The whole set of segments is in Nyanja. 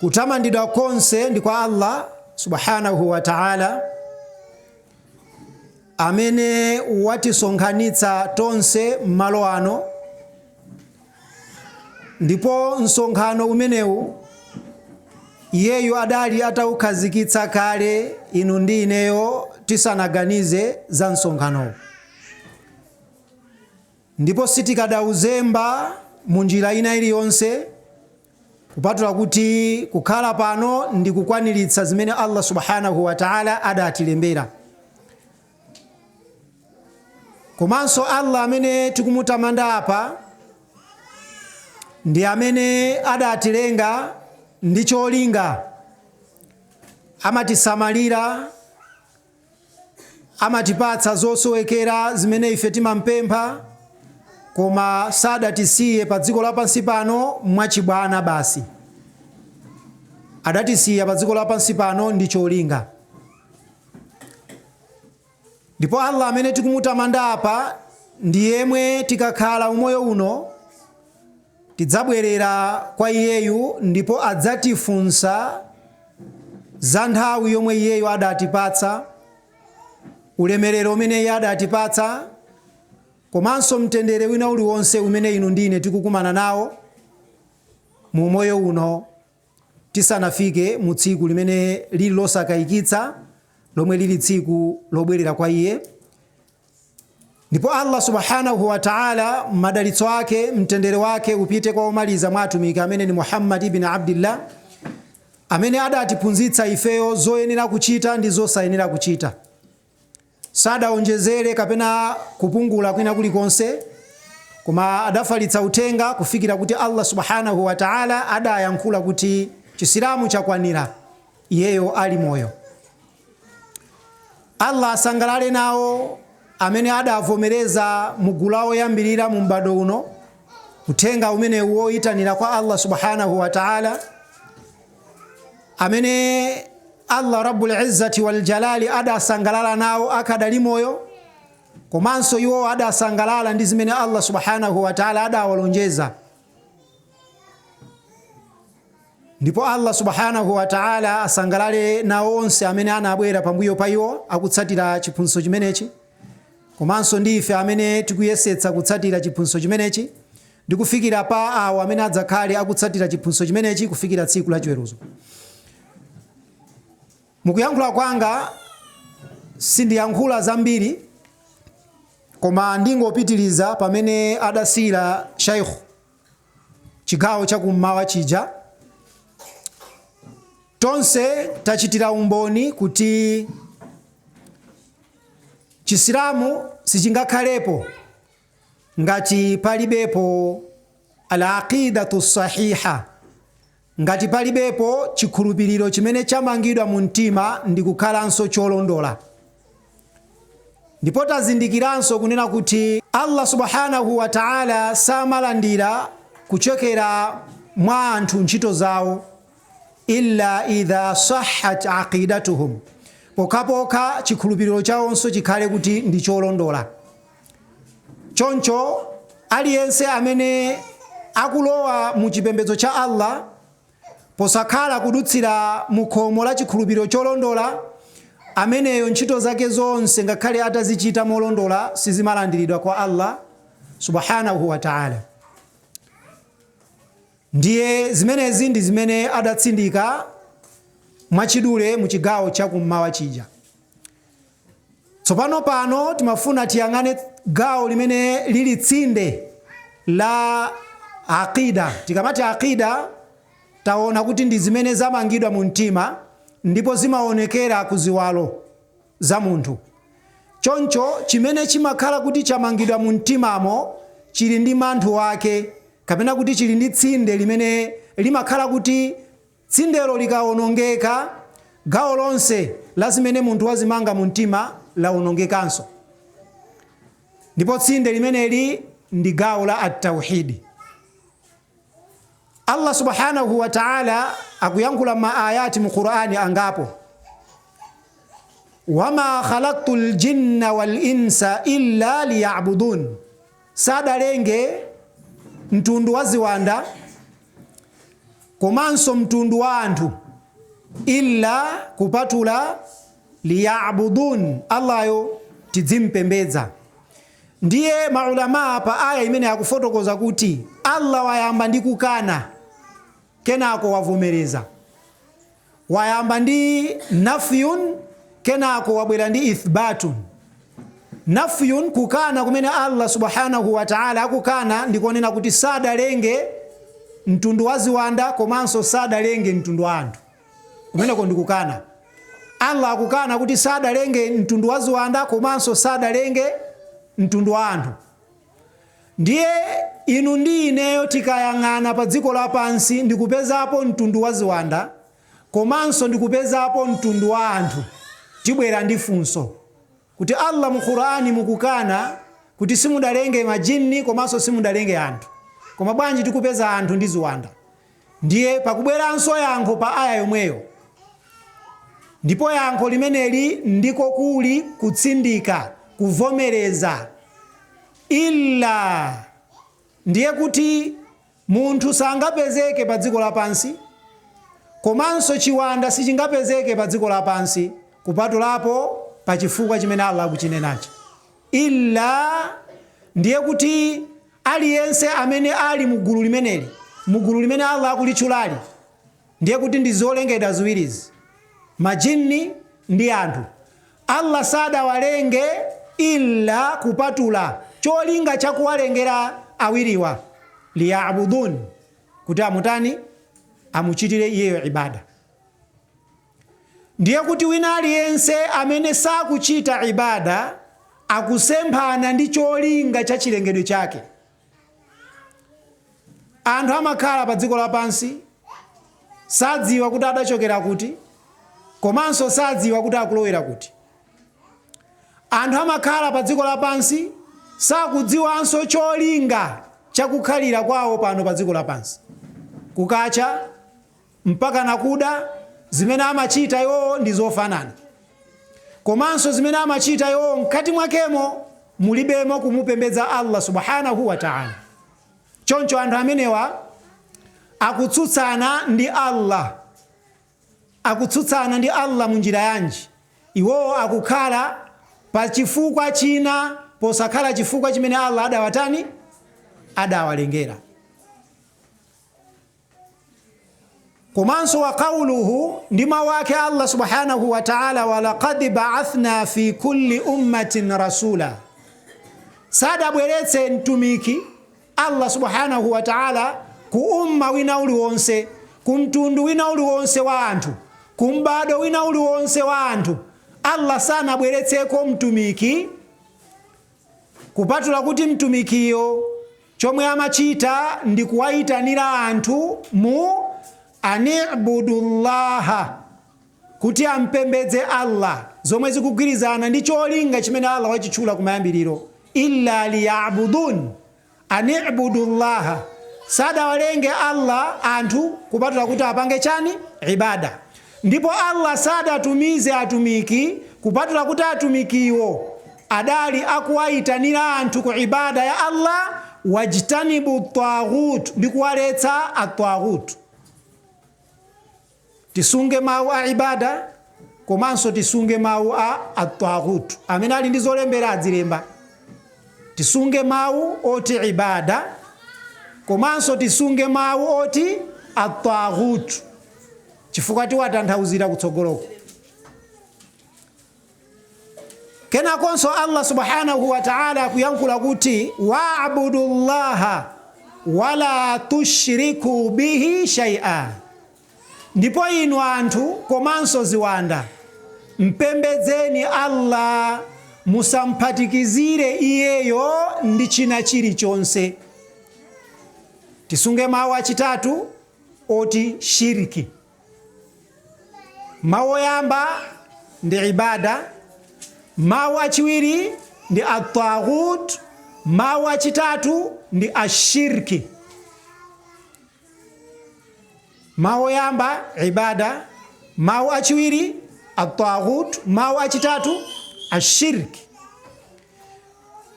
Kutamandidwa konse ndi kwa Allah subhanahu wa ta'ala, amene watisonkhanitsa tonse m'malo ano, ndipo msonkhano umenewu iyeyu adali ataukhazikitsa kale inu ndi ineyo tisanaganize za msonkhanowu, ndipo sitikadauzemba mu njira ina iliyonse kupatula kuti kukhala pano ndi kukwaniritsa zimene Allah subhanahu wa ta'ala adatilembera. Komanso Allah amene tikumutamanda apa ndi amene adatilenga ndi cholinga, amatisamalira, amatipatsa zosowekera zimene ife timampempha, koma sadatisiye pa dziko lapansi pano mwachibwana basi. Adatisiya pa dziko lapansi pano ndi cholinga. Ndipo Allah amene tikumutamanda apa ndi yemwe tikakhala umoyo uno tidzabwerera kwa iyeyu, ndipo adzatifunsa za nthawi yomwe iyeyu adatipatsa, ulemerero umene iye adatipatsa, komanso mtendere wina uliwonse umene inu ndi ine tikukumana nawo mu moyo uno tisanafike mu tsiku limene lili losakayikitsa, lomwe lili tsiku lobwerera kwa iye. Ndipo Allah subhanahu wa ta'ala, madalitso ake, mtendere wake upite kwa omaliza mwa atumiki amene ni Muhammad ibn Abdillah, amene adatiphunzitsa ifeyo zoyenera kuchita ndi zosayenera kuchita. Sadaonjezere kapena kupungula kwina kulikonse, koma adafalitsa uthenga kufikira kuti Allah subhanahu wa ta'ala adayankhula kuti Chisilamu chakwanira iyeyo ali moyo. Allah asangalale nawo amene adavomereza mugulu lawo oyambirira mu m'bado uno uthenga umenewu woyitanira kwa Allah subhanahu wa ta'ala, amene Allah Rabbul Izzati wal Jalali adasangalala nawo akadali moyo, komanso iwo adasangalala ndi zimene Allah subhanahu wa ta'ala adawalonjeza. Ndipo Allah subhanahu wa ta'ala asangalale nawo onse amene anabwera pambuyo pa iwo akutsatira chiphunzitso chimenechi, komanso ndi ife amene tikuyesetsa kutsatira chiphunzitso chimenechi ndi kufikira pa awo amene adzakhale akutsatira chiphunzitso chimenechi kufikira tsiku la chiweruzo. Mukuyankhula kwanga sindiyankhula zambiri, koma ndingopitiliza pamene adasiyira Sheikh chigawo chakummawa chija. Tonse tachitira umboni kuti Chisilamu sichingakhalepo ngati palibepo al-aqidatu sahiha, ngati palibepo chikhulupiriro chimene chamangidwa mu mtima ndi kukhalanso cholondola. Ndipo tazindikiranso kunena kuti Allah subhanahu wa ta'ala samalandira kuchokera mwa anthu ntchito zawo illa idha sahhat aqidatuhum, pokhapokha chikhulupiriro chawonso chikhale kuti ndi cholondola. Choncho aliyense amene akulowa mu chipembedzo cha Allah posakhala kudutsira mu khomo la chikhulupiriro cholondola, ameneyo ntchito zake zonse ngakhale atazichita molondola sizimalandiridwa kwa Allah subhanahu wa ta'ala. Ndiye zimenezi ndi zimene adatsindika mwachidule mu chigawo chakummawa chija. Tsopano pano timafuna tiyang'ane gawo limene lili tsinde la aqida. Tikamati aqida, taona kuti ndi zimene zamangidwa mu mtima ndipo zimaonekera ku ziwalo za munthu. Choncho chimene chimakhala kuti chamangidwa mu mtimamo chili ndi manthu wake, kapena kuti chili ndi tsinde limene limakhala kuti tsindelo likawonongeka, gawo lonse la zimene munthu wazimanga mu mtima lawonongekanso. Ndipo tsinde limeneli ndi gawo la at-tauhidi. Allah subhanahu wa ta'ala akuyankhula ma ayati mu Qur'ani angapo: wama khalaqtu ljinna wal insa illa liya'budun, sadalenge mtundu wa ziwanda Komanso mtundu wa anthu illa kupatula liyabudun, Allahyo tidzimpembedza. Ndiye maulamaa pa aya imene akufotokoza kuti Allah wayamba ndi kukana, kenako wavomereza. Wayamba ndi nafyun, kenako wabwera ndi ithbatun. Nafyun, kukana kumene Allah subhanahu wa ta'ala akukana ndikonena kuti sadalenge mtundu wa ziwanda komanso sadalenge mtundu wa anthu. Kumeneko ndikukana. Allah akukana kuti sadalenge mtundu wa ziwanda komanso sadalenge mtundu wa anthu. Ndiye inu ndi ineyo tikayang'ana pa dziko lapansi ndikupezapo mtundu wa ziwanda komanso ndikupezapo mtundu wa anthu, tibwera ndi funso kuti Allah mu Qur'ani mukukana kuti simudalenge majinni komanso simudalenge anthu, koma bwanji tikupeza anthu ndi ziwanda? Ndiye pakubweranso yankho pa aya yomweyo, ndipo yankho limeneli ndiko kuli kutsindika, kuvomereza. Illa, ndiye kuti munthu sangapezeke pa dziko lapansi komanso chiwanda sichingapezeke pa dziko lapansi kupatulapo pa chifukwa chimene Allah akuchinenachi. Illa, ndiye kuti aliyense amene ali mugulu limeneli, mugulu limene Allah akulitchulali, ndiye kuti ndi zolengedwa ziwirizi, majinni ndi anthu. Allah sadawalenge illa kupatula cholinga chakuwalengera awiriwa liyabudun, kuti amutani, amuchitire iyeyo ibada. Ndiye kuti wina aliyense amene sakuchita ibada akusemphana ndi cholinga cha chilengedwe chake. Anthu amakhala pa dziko lapansi sadziwa kuti adachokera kuti komanso sadziwa kuti akulowera kuti. Anthu amakhala pa dziko lapansi sakudziwanso cholinga chakukhalira kwawo pano pa dziko lapansi. Kukacha mpaka nakuda, zimene amachita iwowo ndi zofanana, komanso zimene amachita iwowo mkati mwakemo mulibemo kumupembedza Allah subhanahu wa ta'ala. Choncho anthu amenewa akutsutsana ndi Allah. Akutsutsana ndi Allah munjira yanji? Iwowo akukhala pa chifukwa china posakhala chifukwa chimene Allah adawatani, adawalengera. Komanso wa qawluhu, ndi mawu ake Allah subhanahu wa ta'ala, walaqad ba'athna fi kulli ummatin rasula, sadabweretse mtumiki Allah subhanahu wa ta'ala ku umma wina uliwonse, ku mtundu wina uliwonse wa anthu, ku m'bado wina uliwonse wa anthu. Allah sanabweretseko mtumiki kupatula kuti mtumikiyo chomwe amachita ndi kuwayitanira anthu mu anibudullaha, kuti ampembedze Allah, zomwe zikugwirizana ndi cholinga chimene Allah wachitchula kumayambiriro, illa liyabudun, anibudullaha, sadawalenge Allah anthu kupatula kuti apange chani? Ibada. Ndipo Allah sadatumize atumiki kupatula kuti atumikiwo adali akuwayitanira anthu ku ibada ya Allah, wajtanibu taghut, ndi kuwaletsa ataghut. Tisunge mawu a ibada komanso tisunge mawu a ataghut. Amene ali ndi zolembera adzilemba. Tisunge mawu oti ibada komanso tisunge mawu oti ataghut, chifukwa tiwatanthauzira kutsogoloko. Kenakonso Allah subhanahu wa ta'ala akuyankhula kuti wa'budullaha wala tushriku bihi shay'a, ndipo inu anthu komanso ziwanda mpembedzeni Allah, musamphatikizire iyeyo ndi china chilichonse. Tisunge mawu achitatu oti shiriki. Mawu oyamba ndi ibada, mawu achiwiri ndi ataghut, mawu achitatu ndi ashirki. Mawu oyamba ibada, mawu achiwiri ataghut, mawu achitatu ashirki.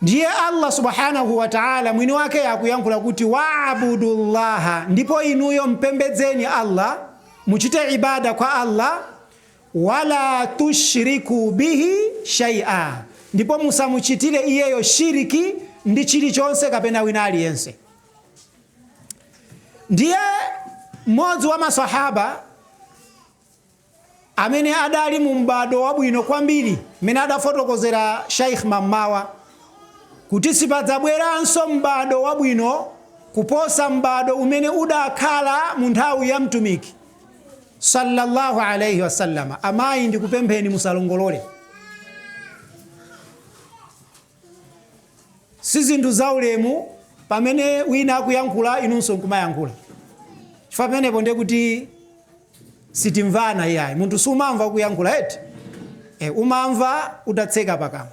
Ndiye Allah subhanahu wa ta'ala mwini wake akuyankhula kuti waabudullaha, ndipo inuyo mpembedzeni Allah, muchite ibada kwa Allah, wala tushriku bihi shay'a, ndipo musamuchitire iyeyo shiriki ndi chilichonse kapena wina aliyense. Ndiye mmodzi wa masahaba amene adali mu m'bado wabwino kwambiri, mmene adafotokozera Shaikh Mammawa kuti sipadzabweranso m'bado wabwino kuposa m'bado umene udakhala mu nthawi ya Mtumiki sallallahu alaihi wasallama. Amayi, ndikupempheni musalongolole, si zinthu zaulemu pamene wina akuyankhula inunso nkumayankhula, chifukwa pamenepo ndiye kuti sitimvana iyayi. Munthu sumamva kuyankhula eti, umamva utatseka pakamwa.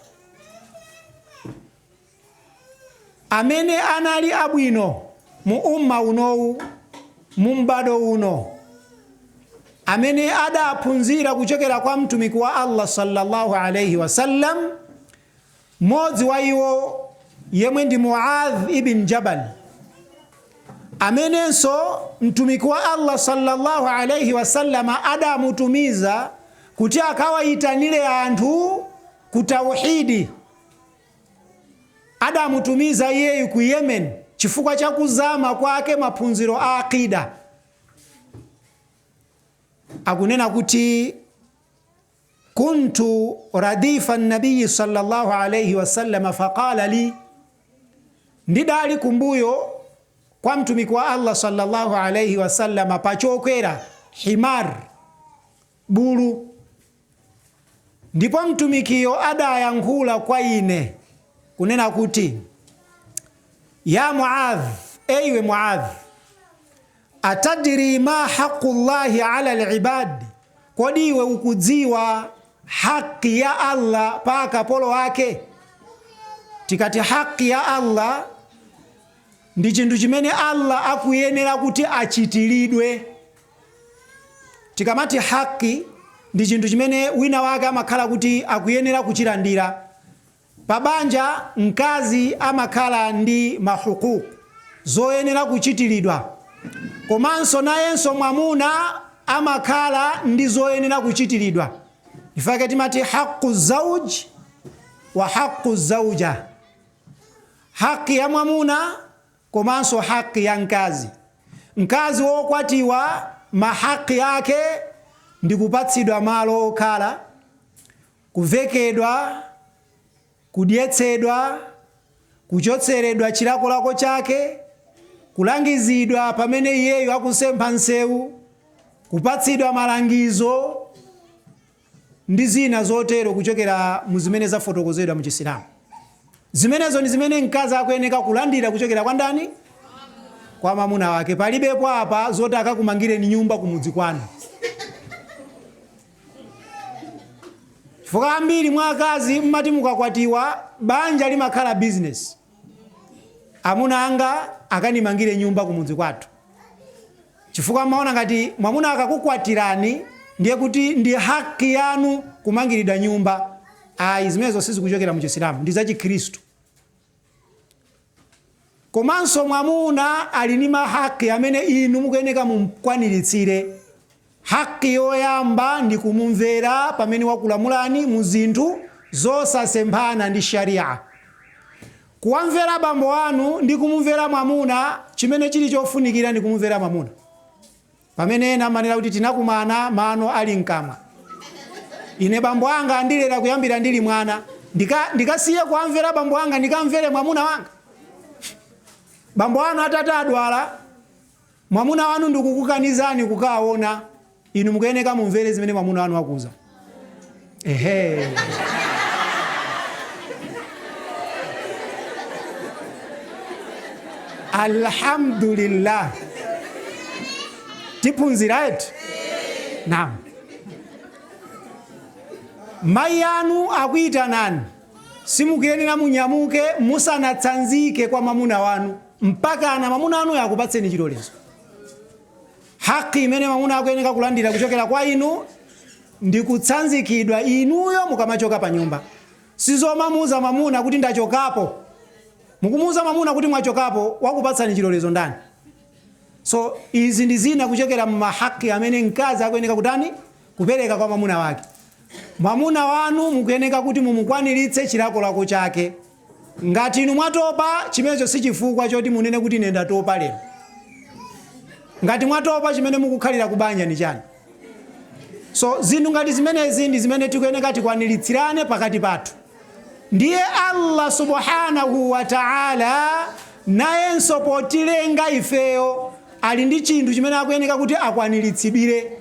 Amene anali abwino mu umma unowu, mu m'bado uno, amene adaphunzira kuchokera kwa Mtumiki wa Allah sallallahu alaihi wasallam, mmodzi wa iwo yemwe ndi Muadh ibn Jabal, amenenso Mtumiki wa Allah sallallahu alaihi wasallama adamutumiza kuti akawayitanire anthu ku tauhidi. Adamutumiza iyeyu ku Yemen chifukwa cha kuzama kwake maphunziro a aqida. Akunena kuti kuntu radifa nabiyi sallallahu alayhi wasallam faqala li, ndidali kumbuyo kwa Mtumiki wa Allah sallallahu alayhi wasallam pachokwera himar, bulu, ndipo Mtumikiyo adayankhula kwa ine kunena kuti ya Muadh, eiwe Muadh, atadri ma haqu llahi ala libad, kodi iwe ukudziwa haki ya Allah pa akapolo ake? Tikati haki ya Allah ndi chinthu chimene Allah akuyenera kuti achitiridwe. Tikamati haki ndi chinthu chimene wina wake amakhala kuti akuyenera kuchilandira. Pabanja mkazi amakhala ndi mahuquq, zoyenera kuchitiridwa, komanso nayenso mwamuna amakhala ndi zoyenera kuchitiridwa. Ifake timati haqu zauj wa haqu zauja, haki ya mwamuna komanso haki ya mkazi. Mkazi wokwatiwa mahaki ake ndi kupatsidwa malo okhala, kuvekedwa, kudyetsedwa, kuchotseredwa chilakolako chake, kulangizidwa pamene iyeyo akusempha nsewu, kupatsidwa malangizo ndi zina zotero kuchokera mu zimene zafotokozedwa mu Chisilamu. Zimenezo ndi zimene mkazi akuyeneka kulandira kuchokera kwa ndani? Kwa mwamuna wake. Palibepo apa zoti akakumangireni nyumba kumudzi kwanu. Chifukwa ambiri mwa akazi mmati mukakwatiwa banja limakhala business. Amuna anga akanimangire nyumba kumudzi kwathu. Chifukwa mmaona ngati mwamuna akakukwatirani ndiye kuti ndi haki yanu kumangiridwa nyumba. Ayi, zimenezo sizikuchokera mu Chisilamu, ndi za Chikhristu. Komanso mwamuna ali ndi mahaki amene inu mukuyeneka mumkwaniritsire. Haki yoyamba ndi kumumvera pamene wakulamulani mu zinthu zosasemphana ndi Sharia. Kuwamvera bambo anu ndi kumumvera mwamuna, chimene chili chofunikira ndi kumumvera mwamuna. Pamene ena amanena kuti tinakumana mano ali mkamwa. Ine bambo anga andilera kuyambira ndili mwana, ndikasiye kuwamvera bambo anga ndikamvere mwamuna wanga? Bambo anu atati adwala, mwamuna wanu ndikukukanizani kukaona, inu mukuyeneka mumvere zimene mwamuna wanu akuuza. Ehe. Alhamdulillah. Tiphunzira eti? Naam. Mayi anu akuyitanani, simukuyenera munyamuke musanatsanzike kwa mwamuna wanu mpaka mwamuna wanu akupatseni chilolezo. Haki imene mwamuna akuyeneka kulandira kuchokera kwa inu ndi kutsanzikidwa inuyo mukamachoka pa nyumba. Sizomamuuza mamuna kuti ndachokapo. Mukumuuza mamuna kuti mwachokapo, wakupatsani chilolezo ndani? So izi ndi zina kuchokera mumahaki amene mkazi akuyeneka kutani? Kupereka kwa mwamuna wake. Mwamuna wanu mukuyeneka kuti mumukwaniritse chilakolako chake. Ngati inu mwatopa, chimenecho si chifukwa choti munene kuti ine ndatopa lero. Ngati mwatopa, chimene mukukhalira kubanja ndi chani? So zinthu ngati zimenezi ndi zimene tikuyeneka tikwaniritsirane pakati pathu. Ndiye Allah subhanahu wa ta'ala nayenso potilenga ifeyo ali ndi chinthu chimene akuyeneka kuti akwaniritsidwire.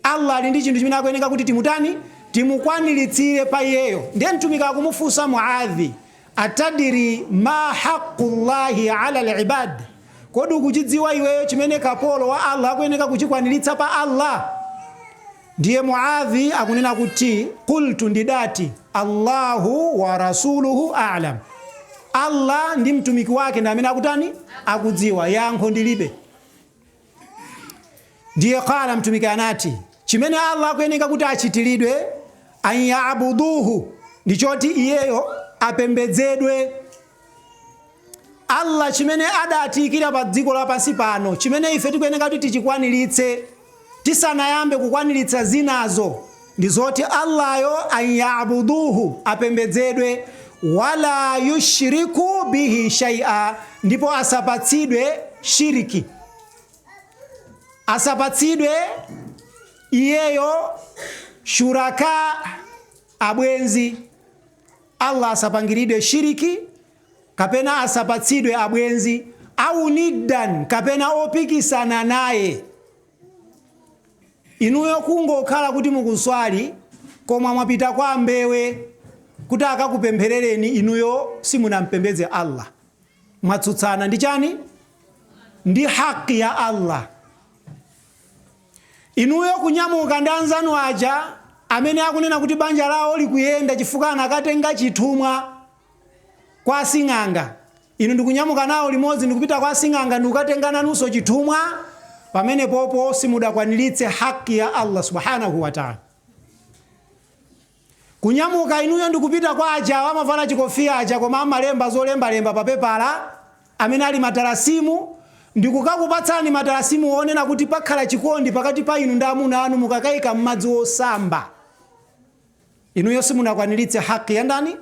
Allah ali ndi chinthu chimene akuyeneka kuti timutani? Timukwaniritsire pa iyeyo. Ndiye Mtumiki akumufunsa Muadhi, atadiri ma haqqullahi ala al-ibad, kodi ukuchidziwa iweyo chimene kapolo wa Allah akuyeneka kuchikwaniritsa pa Allah? Ndiye Muadhi akunena kuti qultu, ndidati Allahu wa rasuluhu a'lam, Allah ndi mtumiki wake ndi amene akutani? Akudziwa. Yankho ndilibe. Ndiye qala, mtumiki anati chimene Allah akuyeneka kuti achitiridwe, an yaabuduhu, ndichoti iyeyo apembedzedwe. Allah chimene adatiyikira pa dziko lapansi pano, chimene ife tikuyeneka kuti tichikwaniritse tisanayambe kukwaniritsa zinazo, ndi zoti Allahyo an yaabuduhu, apembedzedwe, wala yushriku bihi shay'a, ndipo asapatsidwe shiriki, asapatsidwe iyeyo shuraka, abwenzi. Allah asapangiridwe shiriki kapena asapatsidwe abwenzi, au niddan, kapena opikisana naye. Inuyo kungokhala kuti mukuswali koma mwapita kwa mbewe kuti akakupempherereni, inuyo simunampembedze Allah, mwatsutsana ndi chani? Ndi haki ya Allah. Inuyo kunyamuka ndi anzanu aja amene akunena kuti banja lawo likuyenda chifukwa anakatenga chithumwa kwa asing'anga, inu ndikunyamuka nawo limodzi ndikupita kwa asing'anga ndikukatenga nanunso chithumwa, pamene popo simudakwaniritse haki ya Allah subhanahu wa ta'ala. Kunyamuka inuyo ndikupita kwa aja amavala chikofiya aja koma amalemba zolembalemba pa pepala, amene ali matalasimu, ndikukakupatsani matalasimu onena kuti pakhala chikondi pakati pa inu ndi amuna anu mukakayika m'madzi osamba, inuyo simunakwaniritse haki ya ndani?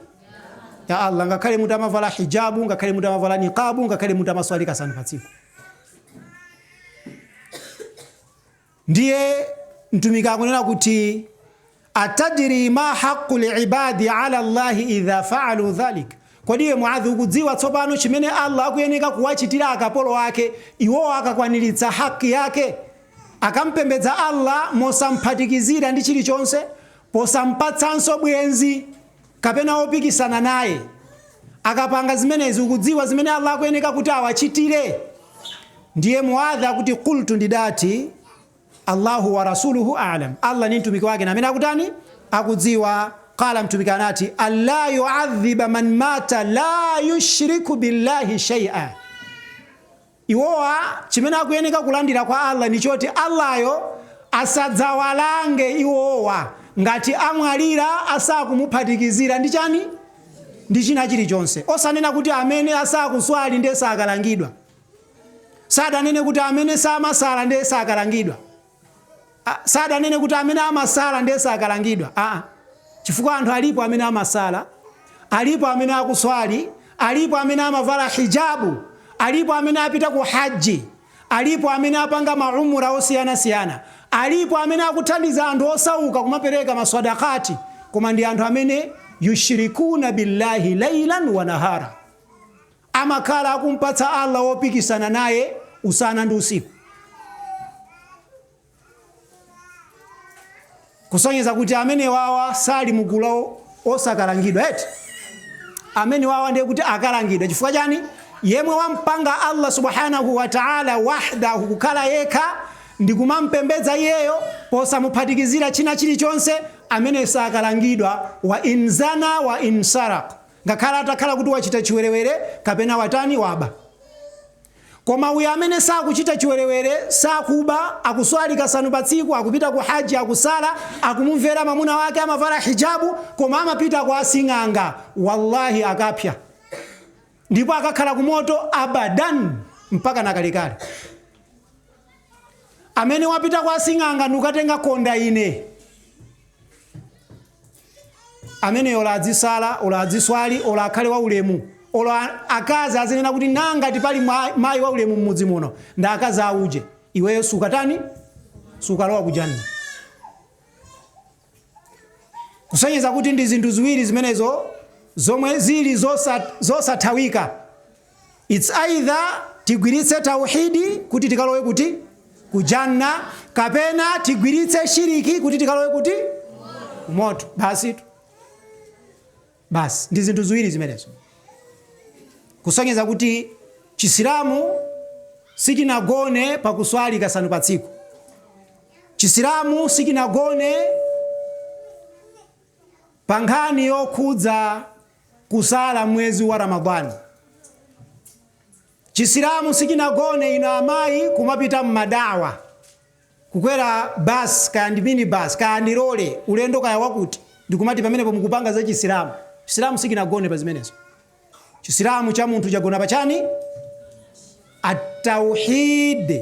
Ya Allah, ngakhale mutamavala hijabu, ngakhale mutamavala niqabu, ngakhale mutamaswali kasanu pa tsiku. Ndiye mtumiki akunena kuti atadiri ma haqqu libadi ala llahi idha faalu dhalik, kodi iwe Muadhi ukudziwa tsopano chimene Allah akuyeneka kuwachitira akapolo ake iwowo akakwaniritsa haki yake, akampembedza Allah mosamphatikizira ndi chilichonse, posampatsanso bwenzi kapena opikisana naye? Akapanga zimenezi, ukudziwa zimene Allah akuyeneka kuti awachitire? Ndiye Muadhi akuti qultu, ndidati Allahu wa rasuluhu a'lam, Allah ndi mtumiki wake amene akutani? Akudziwa. Qala, mtumiki anati alla yuadhiba man mata la yushriku billahi shay'a, iwowa chimene akuyeneka kulandira kwa Allah ndi choti Allahyo asadzawalange iwowa ngati amwalira asakumuphatikizira ndi chani? Ndi china chilichonse. Osanena kuti amene asakuswali ndiye sakalangidwa. Sadanene kuti amene samasala ndiye sakalangidwa. Sadanene kuti amene amasala ndiye sakalangidwa. Chifukwa anthu alipo amene amasala, alipo amene akuswali, alipo amene amavala hijabu, alipo amene apita ku haji, alipo amene apanga maumura osiyanasiyana, alipo amene akuthandiza anthu osauka kumapereka maswadakati, koma ndi anthu amene yushirikuna billahi lailan wa nahara, amakhala akumpatsa Allah wopikisana naye usana ndi usiku, kusonyeza kuti amene wawa sali mugulu osakalangidwa eti. Amene wawa ndiye kuti akalangidwa. Chifukwa chani? Yemwe wampanga Allah subhanahu wa ta'ala wahdahu, kukhala yekha ndi kumampembedza iyeyo posamuphatikizira china chilichonse, amene sakalangidwa wa in zana wa in saraq, ngakhale atakhala kuti wachita chiwerewere kapena watani? Waba. Koma uyo amene sakuchita chiwerewere, sakuba, akuswali kasanu pa tsiku, akupita ku haji, akusala, akumumvera mwamuna wake, amavala hijabu, koma amapita kwa asing'anga, wallahi akapya ndipo akakhala kumoto abadan, mpaka nakalekale. Amene wapita kwa asing'anga ndikukatenga konda ine, ameneyo ola adzisala, ola adziswali, ola akhale waulemu, olo akazi azinena kuti nanga tipali mayi waulemu mmudzi muno ndi akazi auje, iweyo sukatani, sukalowa kujanna. Kusonyeza kuti ndi zinthu ziwiri zimenezo zomwe zili zosathawika. It's either tigwiritse tauhidi kuti tikalowe kuti kujanna, kapena tigwiritse shiriki kuti tikalowe kuti kumoto. Basi tu, basi ndi zinthu ziwiri zimenezo. Kusonyeza kuti Chisilamu sichinagone pakuswali kasanu pa tsiku. Chisilamu sichinagone pa nkhani yokhudza kusala mwezi wa Ramadhani. Chisilamu sichinagone ino amayi kumapita mmadawa, kukwera bus, kaya ndi minibus, kaya ndi lole, ulendo kaya wakuti, ndikumati pamenepo mukupanga za Chisilamu. Chisilamu sichinagone pa zimenezo. Chisilamu cha munthu chagona pachani? Atauhid.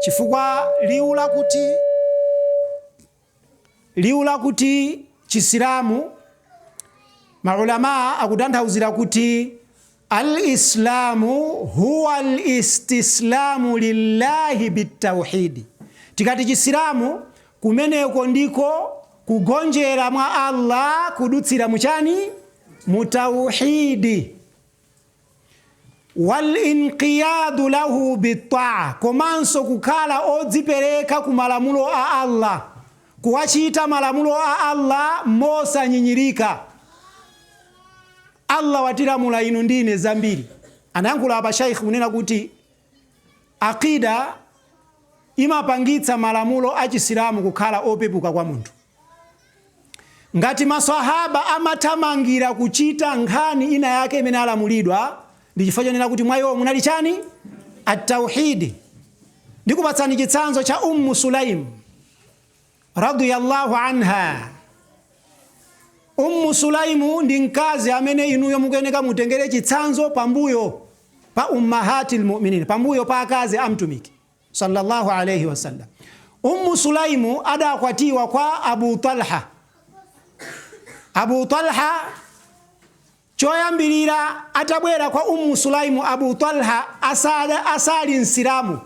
Chifukwa liwu lakuti Chisilamu, maulama akutanthauzira kuti alislamu huwa alistislamu lillahi bitauhidi. Tikati Chisilamu, kumeneko ndiko kugonjera mwa Allah kudutsira muchani? Mutauhidi. Walinqiyadu lahu bitaa, komanso kukhala odzipereka ku malamulo a Allah, kuwachita malamulo a Allah mosanyinyirika. Allah watilamula inu ndine zambiri. Anayankhula apa shaikh kunena kuti aqida imapangitsa malamulo a Chisilamu kukhala opepuka kwa munthu. Ngati maswahaba amathamangira kuchita nkhani ina yake imene alamulidwa, ndi chifukwa chonena kuti mwa iwo munali chani? Atauhidi. Ndikupatsani chitsanzo cha Ummu Sulaim radiyallahu anha. Ummu Sulaimu ndi mkazi amene inuyo mukuyeneka mutengere chitsanzo pambuyo pa ummahati lmuminin, pambuyo pa akazi a Mtumiki sallallahu alayhi wasallam. Ummu Sulaimu adakwatiwa kwa Abu Talha. Abu Talha choyambirira atabwera kwa Ummu Sulaimu, Abu Talha asali Msilamu.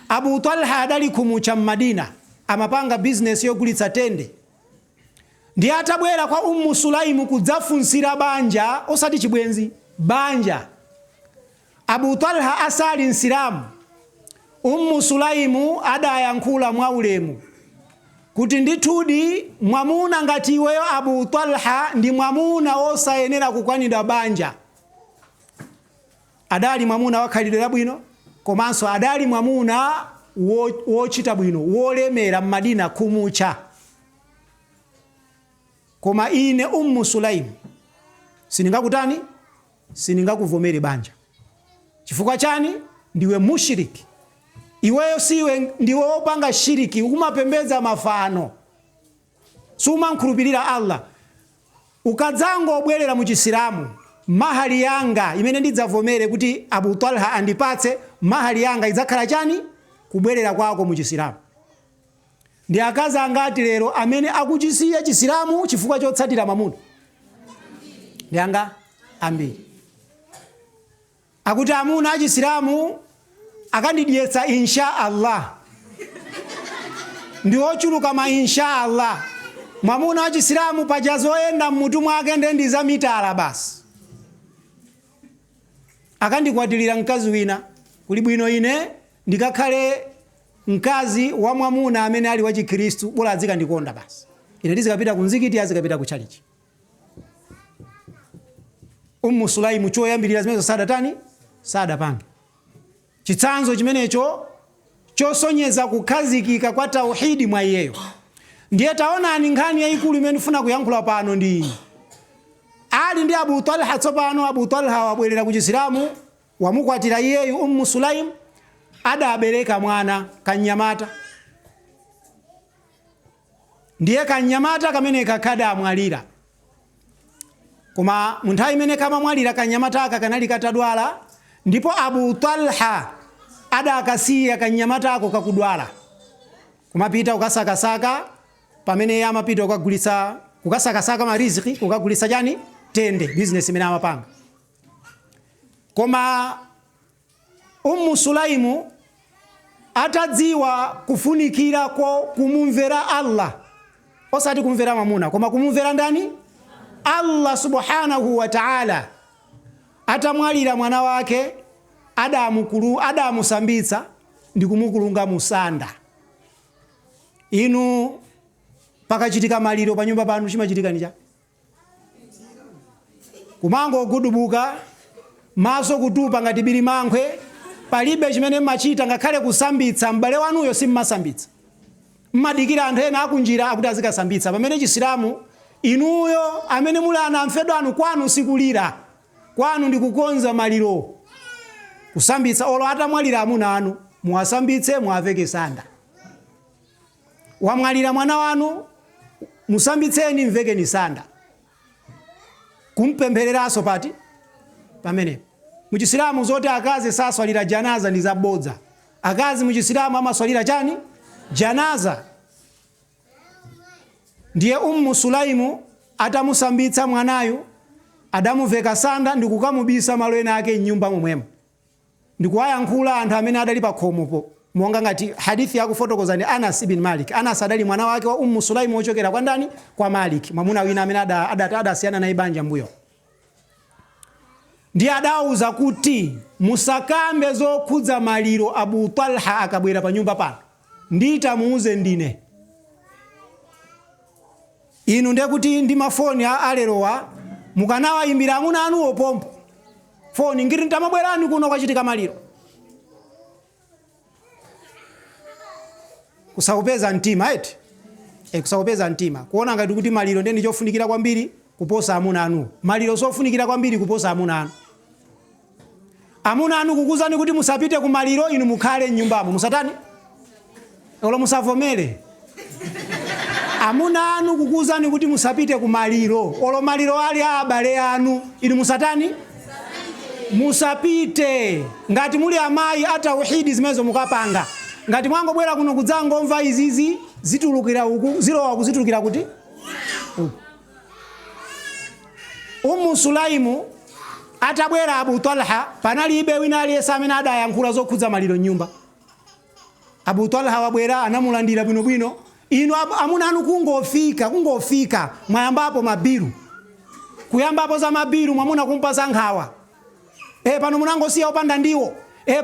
Abu Talha adali khumucha mmadina, amapanga bizinesi yogulitsa tende. Ndi atabwera kwa Ummu Sulaimu kudzafunsira banja, osati chibwenzi, banja, Abu Talha asali Msilamu, Ummu Sulaimu adayankhula mwaulemu kuti ndithudi mwamuna ngati iweyo Abu Talha ndi mwamuna wosayenera kukwanidwa banja. Adali mwamuna wakhalidwe labwino, komanso adali mwamuna wochita bwino, wolemera mmadina, khumucha. Koma ine Ummu Sulaimu sindingakutani, sindingakuvomere banja. Chifukwa chani? Ndiwe mushiriki iweyo, siwe, ndiwe wopanga shiriki, ukumapembedza mafano, sumankhulupirira Allah. Ukadzangobwerera mu Chisilamu, mahali yanga imene ndidzavomere kuti Abu Talha andipatse, mahali yanga idzakhala chani? Kubwerera kwako mu Chisilamu. Ndi akazi angati lero amene akuchisiya Chisilamu chifukwa chotsatira mwamuna? Ndi anga ambiri. Akuti amuna achisilamu akandidyetsa insha Allah. Ndi ochuluka ma insha Allah. Mwamuna wachisilamu paja zoyenda mmutu mwake nde ndi za mitala basi. Akandikwatilira mkazi wina, kuli bwino ine ndikakhale mkazi wa mwamuna amene ali wachikhristu, bola azikandikonda basi. Ine ndizikapita ku mzikiti, azikapita ku chalichi. Ummu Sulaimu choyambirira zimenezo sadatani, sadapange. Chitsanzo chimenecho chosonyeza kukhazikika kwa tauhidi mwa iyeyo. Ndiye taonani, nkhani yayikulu imene ndifuna kuyankhula pano ndi iyi. Ali ndi Abu Talha tsopano, Abu Talha wabwerera ku Chisilamu. Wamukwatira iyeyu Ummu Sulaim, adabereka mwana kanyamata. Ndiye kanyamata kamene kakadamwalira. Koma munthawi imene kamamwalira kanyamata aka kanali katadwala, ndipo Abu Talha adakasiya kanyamata ako kakudwala. Kumapita kukasakasaka, pamene iye amapita kukagulitsa, kukasakasaka mariziki, kukagulitsa chani? Tende, business imene amapanga. Koma Ummu Sulaimu atadziwa kufunikira ko kumumvera Allah, osati kumvera mwamuna, koma kumumvera ndani? Allah subhanahu wa ta'ala. Atamwalira mwana wake, adamusambitsa ndi kumukulunga musanda. Inu pakachitika maliro pa nyumba panu chimachitika ni cha? Kumangogudubuka, maso kutupa ngati birimankhwe, palibe chimene mmachita, ngakhale kusambitsa m'bale wanuyo simmasambitsa. Mmadikira anthu ena akunjira akuti azikasambitsa, pamene Chisilamu inuyo amene muli ana amfedwa anu kwanu sikulira, kwanu ndi kukonza maliro, kusambitsa. Olo atamwalira amuna anu muwasambitse, muwaveke sanda. Wamwalira mwana wanu, musambitseni, mvekeni sanda, kumpemphereranso pati pamenepo. Muchisilamu zoti akazi saswalira janaza ndi zabodza. Akazi muchisilamu amaswalira chani? Janaza. Ndiye Ummu Sulaimu atamusambitsa mwanayu, adamuveka sanda ndi kukamubisa malo ena ake m'nyumba momwemo, ndikuwayankhula anthu amene adali pa khomopo, monga ngati hadithi yakufotokoza ndi Anas ibn Malik. Anas adali mwana wake wa Ummu Sulaimu wochokera kwa ndani? Kwa Malik, mwamuna wina amene adasiyana naye banja mbuyo. Ndiye adawuza kuti musakambe zokhudza maliro Abu Talha akabwera pa nyumba pano, nditamuuze ndine. Inu ndekuti ndi mafoni alerowa mukanawayimbira amuna anuwo pompo foni, ngiti ntamabwerani kuno kwachitika maliro. Kusaupeza mtima eti? Kusaupeza mtima, kuona ngati kuti maliro ndiye ndichofunikira kwambiri kuposa amuna anu. Maliro sofunikira kwambiri kuposa amuna anu. Amuna anu kukuzani kuti musapite ku maliro, inu mukhale m'nyumbamo, musatani olo musavomere. Amuna anu kukuzani kuti musapite ku maliro, olo maliro ali a abale anu, inu musatani, musapite. Ngati muli amayi a tauhidi, zimenezo mukapanga. Ngati mwangobwera kuno kudzangomva izizi, zitulukira uku, zilowa uku, zitulukira kuti uku. Ummu Sulaimu atabwera Abu Talha, panalibe wina aliyense amene adayankhula zokhudza maliro m'nyumba. Abu Talha wabwera, anamulandira bwinobwino. Inu amuna anu kungofika, kungofika mwayambapo mabiru, kuyambapo za mabiru, mwamuna kumpasa nkhawa. Pano munangosiya opanda ndiwo,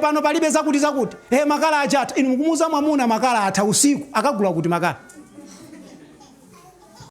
pano palibe zakuti zakuti, makala achatha. Inu mukumuuza mwamuna makala atha usiku, akagula kuti makala?